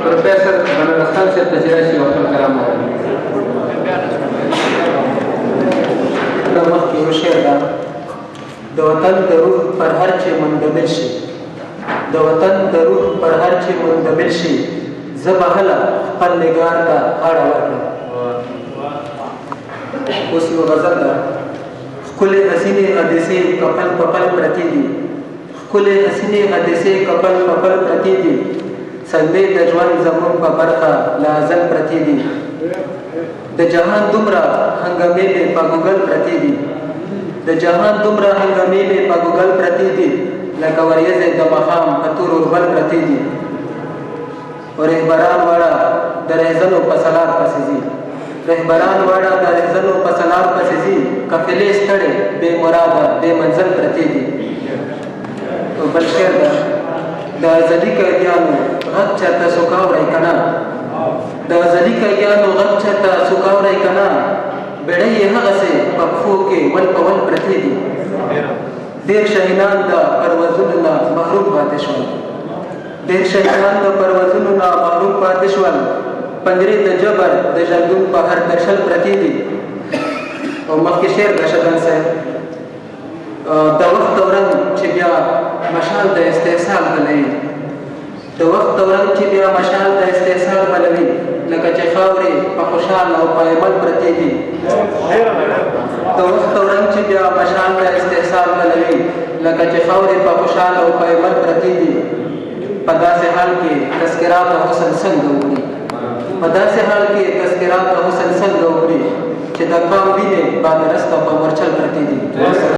پروفیسر بنارس خان صاحب ته چې راشي او خپل کلام ووایي. د مخکې یو شعر ده. د وطن د روح پر هر چې مندمل شي، د وطن د روح پر هر چې مندمل شي، زه به هله خپل نګار ته غاړه ورکړم. اوس یو غزل ده. ښکلې حسینې حدیثې کپل پپل پرتې دي، ښکلې حسینې حدیثې کپل پپل پرتې دي، سندې د ژوند زموږ په برخه له ازل پرتې دي، د جهان دومره هنګامې مې په ګوګل پرتې دي، د جهان دومره هنګامې مې په ګوګل پرتې دي، لکه وریځې د ماښام په تور اوربل پرتې دي. او رهبران واړه د رهزنو په سلار پسې ځي، رهبران واړه د رهزنو په سلار پسې ځي، قافلې ستړې بې مراده بې منزل پرتې دي. او بل شعر ده. د ازلي قیدیانو غږ چاته څوک اورئ که نه، د ازلي قیدیانو غږ چاته څوک اورئ که نه، بېړۍ یې هغسې په پښو کې ول په ول پرتې دي. ډېر شهینان د پروازونو نه محروم پاتې شول، ډېر شهیدان د پروازونو نه محروم پاتې شول، پنجرې د جبر د ژوندون په هر درشل پرتې دي. او مخکې شعر د شدن صاحب. د وخت دوران چې بیا مشال د استحصال بلوي، د وخت دوران چې بیا مشال د استحصال بلوي، لکه چې خاورې په خوشحال او په عمل پرتې دي. د وخت دوران چې بیا مشال د استحصال بلوي، لکه چې خاورې په خوشحال او په عمل پرتې دي. په داسې حال کې تذکرات د حسن څنګه وکړي، په داسې حال کې تذکرات د حسن څنګه وکړي، چې د قام وینې بادرسته په مورچل پرتې دي.